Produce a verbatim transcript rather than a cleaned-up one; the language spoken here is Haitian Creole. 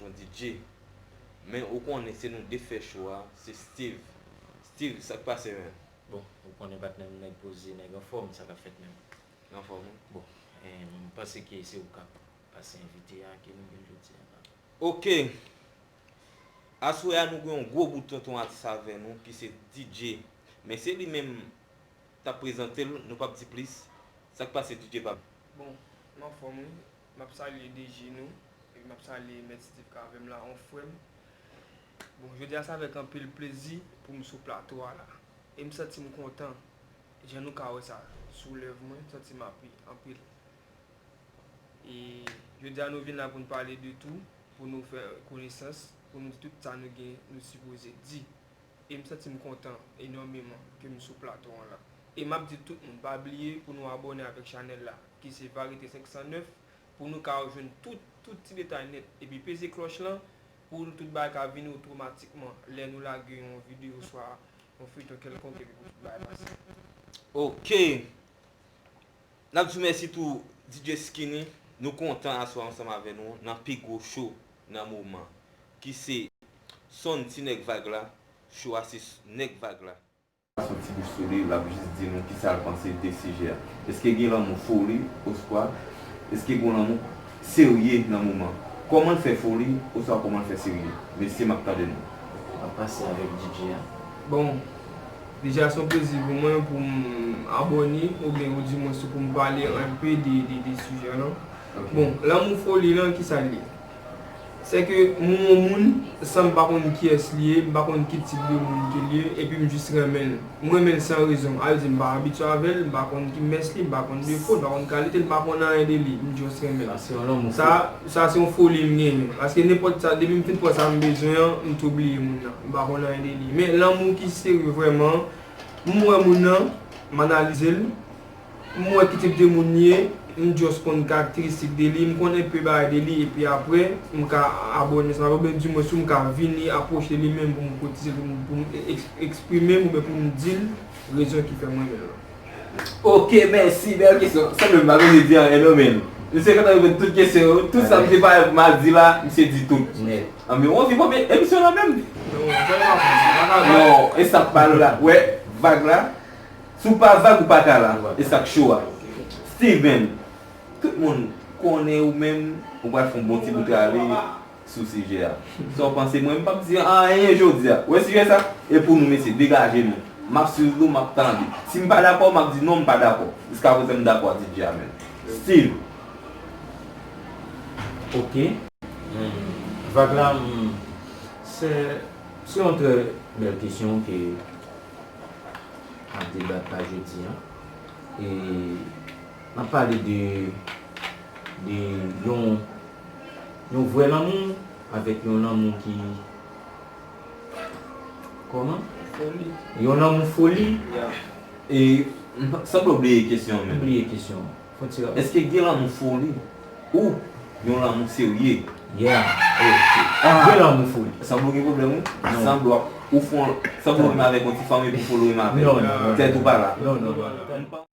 yon D J. Men ou konnen se nou de fè cho a, se Steve. Steve, sa k pase, men? Bon, ou konnen patnè m, nèg poze, nèg anfòm, sa k ap fèt menm? Anfòm, wi. Bon, eh, m panse ke se ou k ap pase envite a ke nou gen jodi a la. Ok. Aswè a nou gen yon gwo bout tonton atis avè nou ki se D J. Men se li menm t ap prezante l, nou p ap di plis. Sa k pase D J pa m? Bon, m anfòm wi. M ap salye D J nou, epi m ap salye Mèt Steve k avè m la, yon frè m. Bon, jodi a se avèk anpil plezi pou m sou plato a la. E m santi m kontan. Jan nou ka wè sa sou lèv mwen, m santi m api anpil. E jodi a nou vin la pou n pale de tou, pou nou fè konesans, pou nou di tout sa nou gen, nou sipoze di. E m santi m kontan enòmeman ke m sou plato an la. E m ap di tout moun, pa bliye pou nou abòne avèk chanèl la, ki se Varite senk san nèf, pou nou ka jwenn tout, tout ti detay nèt. Epi peze klòch lan, pou tout bagay ka vini otomatikman lè nou lage yon videyo, swa yon feyton kèlkonk, epi pou tout bagay pase. Ok. N ap di w mèsi tou D J Skinny. Nou kontan aswè ansanm avè nou nan pi gwo cho nan moman, ki se Sonn Ti Nèg Vag la. Cho a se Nèg Vag la. Soti bouch sou li, l ap jis di nou kisa l panse de sijè a. Èske gen lanmou foli, oswa èske gen lanmou serye nan moman? Kòman l fè foli, oswa kòman l fè serye? Mesye, m ap tande nou. N ap pase avèk D J a. Bon, deja se yon plezi pou mwen pou m abòne, oubyen ou di mwen se pou m pale enpe de, de, de sijè lan. Ok. Bon, lanmou foli lan, kisa l ye? Se ke m wè yon moun, san m pa konn kiyès li ye, m pa konn ki tip de moun ke l ye, epi m jis renmen l. M renmen l san rezon. A vle di, m pa abitye avè l, m pa konn ki mès li, m pa konn defo l, m pa konn kalite l, m pa konn anyen de li, m just renmen l. Sa se yon lanmou Sa, sa se yon foli m genyen. Paske nenpòt sa, depi m fin pran sa m bezwen an, m tou bliye moun nan. M pa konn anyen de li. Men lanmou ki serye vrèman, m wè moun nan, m analize l, m wè ki tip de moun li ye, m just konn karakteristik de li, m konn enpe bagay de li, epi apre, m ka abòne ansanm avè l, oubyen dimwens m ka vini apwoche li menm pou m kotize l, pou m, pou m eks-, eksprime m, oubyen pou m di l rezon ki fè m renmen l lan. Ok, mèsi, bèl kesyon. Sanble m pa bezwen di anyen non, men. Misye kontan reponn tout kesyon yo. Tout sa misye pa mal di la, misye di tout. Nèt. Anben, w anvi konbyen emisyon la menm? Non, sa pa, sa pa, Non, e sa k pale la. Wè, vag la. Si w pa vag, ou pa ka la. E sa k cho a. Steven, tout moun konnen ou menm, ou pral fè yon bon ti bout ale sou sijè a. Sa w panse? Mwen, m p ap di anyen jodi a. Ou wè sijè sa? E pou nou, mesye, degaje nou. M ap swiv nou, m ap tande. Si m pa dakò, m ap di non, m pa dakò. Jiskaprezan, m dakò ak D J a menm. Still. Ok. Vag la, se, se yon trè bèl kesyon ke n ap debat la jodi a. E n ap pale de, de yon, yon vrè lanmou avèk yon lanmou ki, kòman? Foli. Yon lanmou foli. Yeah. E, m pa, sanble w bliye kesyon an menm. Bliye kesyon an. Fò ti rapid. Èske gen lanmou foli ou yon lanmou serye? Yeah. Oh, shit. Gen lanmou foli. Sanble w gen pwoblèm, wi. Non. Sanble w ap, ou fon, sanble w renmen avèk yon ti fanm epi w foli renmen avè l. Non, non, non. Tèt ou pa la. Non, non, non.